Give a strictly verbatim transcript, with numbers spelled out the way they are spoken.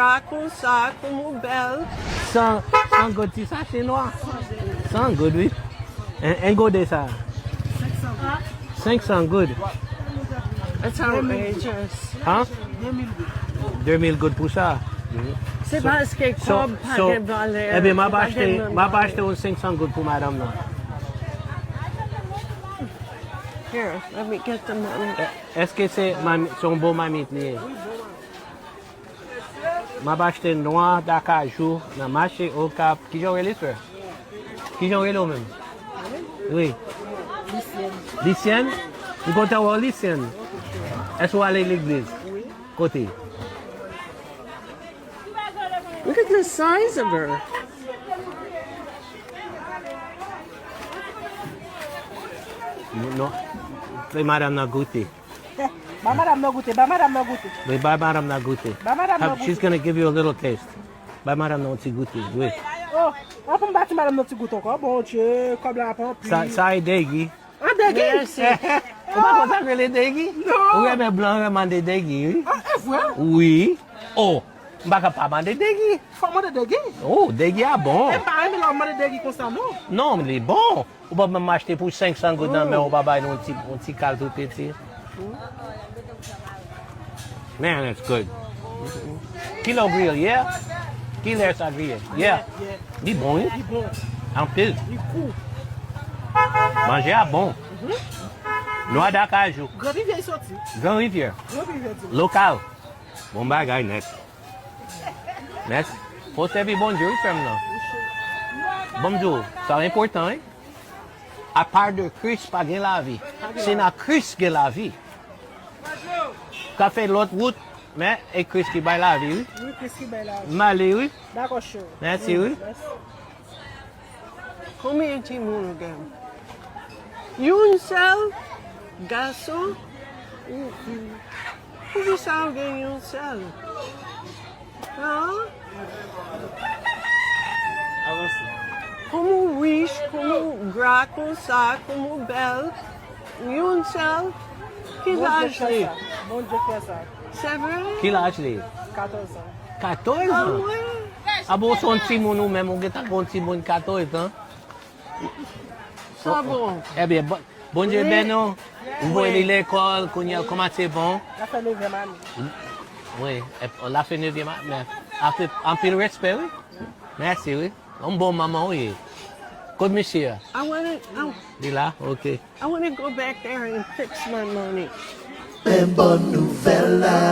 Gra konsa, kòman w bèl. San, san goud ti sache nwa. San goud, wi. En, en gode sa. Senk san goud. It's outrageous. Han? De mil goud pou sa. Se paske kòb pa gen valè. Ebyen, m ap achte, m ap achte yon senk san goud pou madanm nan. Here, let me get the money. Èske se mami, se yon bon mamit li ye? M ap achte nwa dakajou nan mache Okap. Kijan w rele, frè? Kijan w rele w menm? Wi. Lisyèn. M kontan wè w, Lisyèn. Èske w ale legliz? Kote? Look at the size of her. Non. Fè madanm nan goute. Ba madanm nan goute, ba madanm nan goute. Wi, ba madanm nan goute. Ba madanm nan goute. She's gonna give you a little taste. Ba madanm nan yon ti goute, wi. Oh, an pou m ba ti madanm nan ti goute ankò. Bondye, kòb la pa anpil. Sa, sa e degi. Ah, degi? Mèsi. Ou pa konn sa k rele degi? Non. Ou renmen blan, renmen mande degi, wi. Ah, e vre? Wi. Oh, m pa ka pa mande degi. Fò mande degi. Oh, degi a bon. E pa renmen lè w mande degi konsa, non. Non, li bon. Ou pa menm achte pou senk san goud nan men w, ou pa bay nou yon ti, yon ti kal tou piti. Man, that's good. Kilè w griye l, yeah? Kilè sa griye? Yeah. Li bon, wi. Li bon. Anpil. Li gou. Manje a bon. Nwa dakajou. Gran Rivyè soti. Gran Rivyè. Gran Rivyè di. Lokal. Bon bagay nèt. Mèsi. Fò w sèvi Bondye, wi, frè m nan. Ban m di w, sa enpòtan, wi. Apa de Kris, pa gen lavi. Se nan Kris gen lavi. Ka fè lòt wout, men e Kris ki bay lavi, wi. Wi, Kris ki bay lavi. M ale, wi. Dakò, cheri. Mèsi, wi. Mèsi. Konbyen timoun ou gen? Youn sèl gason? Poukisa ou gen youn sèl? An? Avanse. Kòman w rich, kòman w gra konsa, kòman w bèl? Youn sèl? Ki laj li? Bondye fè sa. Se vre? Ki laj li? Katòz an. Katòz an? Ah, wi. A bon, w se yon timoun ou menm, ou gentan gon timoun katòz an? Sa bon. Ebyen, bon, Bondye beni w. Ou voye li lekòl, kounye a, kòmanse bon. L ap fè nevyèm ane. Wi, l ap fè nevyèm ane, men anpil, anpil respè, wi. Mèsi, wi. Yon bon manman ou ye. Kot misye a? I wanna, I, Li la? Ok. I wanna go back there and fix my money. Men bon nouvèl la.